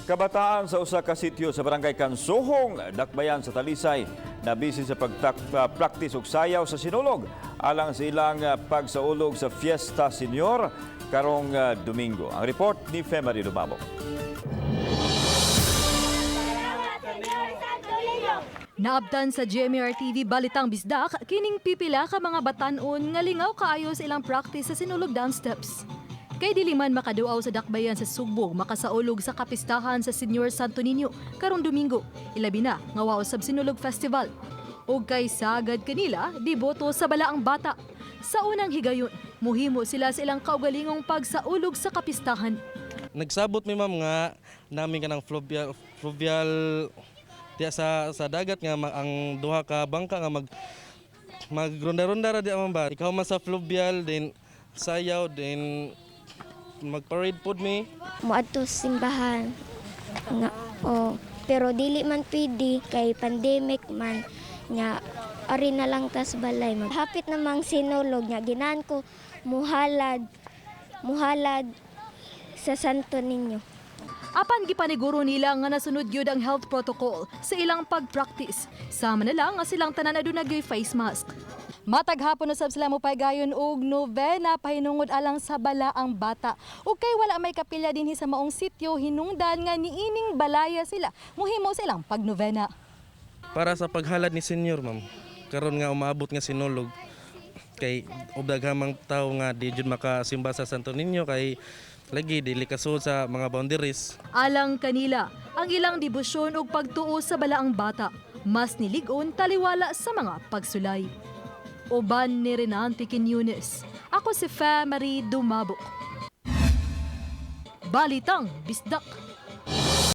Kabataan sa usa ka sitio sa Barangay Kansuhong, Dakbayan sa Talisay, nabisi sa pagtak-practice og sayaw sa sinulog alang sa ilang pagsaulog sa Fiesta Senior karong Domingo. Ang report ni Femary Lumamo. Naabtan sa GMR TV Balitang Bisdak, kining pipila ka mga batanon nga lingaw kaayo sa ilang practice sa sinulog dance steps. Kay dili man makaduaw sa dakbayan sa Sugbo makasaulog sa kapistahan sa Senior Santo Niño karong Domingo, ilabi na nga wa usab Sinulog Festival. Og kay sagad kanila deboto sa balaang bata. Sa unang higayon, muhimo sila sa ilang kaugalingong pagsaulog sa kapistahan. Nagsabot mi, ma'am, nga namin kanang fluvial fluvial diya sa dagat nga ang duha ka bangka nga magronda-ronda ra diya, ma'am, ba. Ikaw man sa fluvial din, sayaw din, magparade pod mi. Moadto sa simbahan nga, oh, pero dili man pwede kay pandemic man nya, ari na lang tas balay. Hapit namang Sinulog nya, ginahan ko muhalad muhalad sa Santo Niño. Apan gipaniguro nila nga nasunod gyud ang health protocol sa ilang pag-practice. Sama na lang nga silang tanan aduna gyoy face mask. Matag hapon usab sila mopaygayon og novena pahinungod alang sa balaang bata. Ug kay wala may kapilya dinhi sa maong sityo, hinungdan nga niining balaya sila muhimo sa ilang pagnovena. Para sa paghalad ni Senyor, ma'am, karon nga umaabot nga Sinulog, kay ug daghamang tao nga di jud makasimba sa Santo Niño kay lagi dili kasuod sa mga boundaries. Alang kanila, ang ilang debosyon ug pagtuo sa balaang bata, mas nilig-on taliwala sa mga pagsulay. Uban ni Renante Quiñones. Ako si Fe Marie Dumabok. Balitang Bisdak.